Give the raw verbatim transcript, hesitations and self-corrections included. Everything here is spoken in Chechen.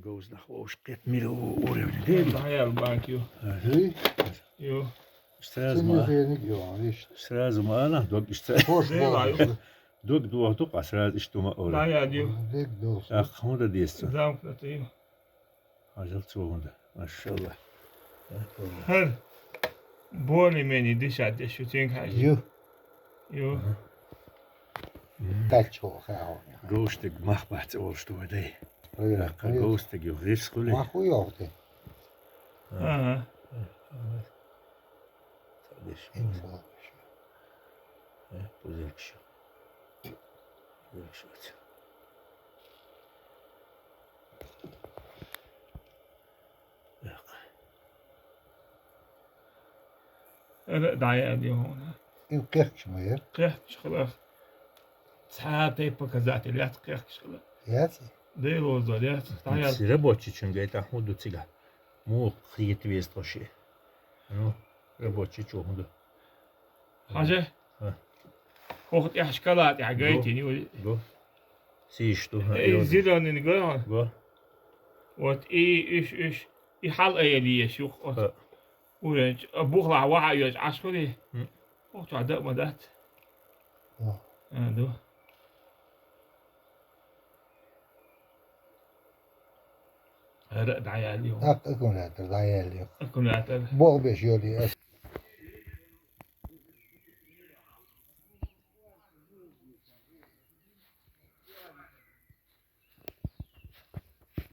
Говза нах вовшах кхетта мила ву уровень дели. ДӀаяла банка ю. Аха. Ю. Ю. Сразу ма. Цуьнан зениг ю, виш. Сразу ма ала, дог иштта. Хош Дела бохуш. Ю. Дог доху ду, къа сразу иштта ма ала. ДӀаяла ю. Дог доху. Ах, хӀунда деза цу? Замкнутый ю. Хьажал цо хӀунда. Машалла. ХӀара более-менее дишат деш ю цинга хьажа. Ю. Ю. Мгм. Каччо хьаьгӀо. Говза стаг мах бац олуш ду вай дай. Ой, Аккха ой. Говза стаг ю, гӀирс хуьлий? Мах ву йоху те? Ага. Ца деш. Ин бохуш. Э, пузырькаш. Пузырькаш оцу. Эх. Ара а дӀаяла ю хьуна. Ил кхехкаш ма яра? Кхехкаш хилар. Цхьа тайпа показатель яц кхехкаш хилар. Яц? Дела вазор яц. ДӀаяла. Ицци рабочийчун гайтахь хӀун ду цигахь? Муха хета веза тхо шиъ? Ну, рабочийчо хӀун ду? Хьажа? Ха. ХӀокху тӀехь шкала тӀехь гайтина ю. Го. Сийш ду, ха, Эй, йоза. Зеленый го, ха? Го. Вот и уьш, уьш. И хьал айали еш юха. Вот. Ха. Уьш, а, бухлахь вахьа йош Ӏаш хуьлий? Хм. Ох, чохь даа ма дац. Ха. А, ду. ХӀара а дӀаяла ю. ТӀаккха аккумулятор дӀаяла ю. Аккумулятор. Боху беш йолу ас.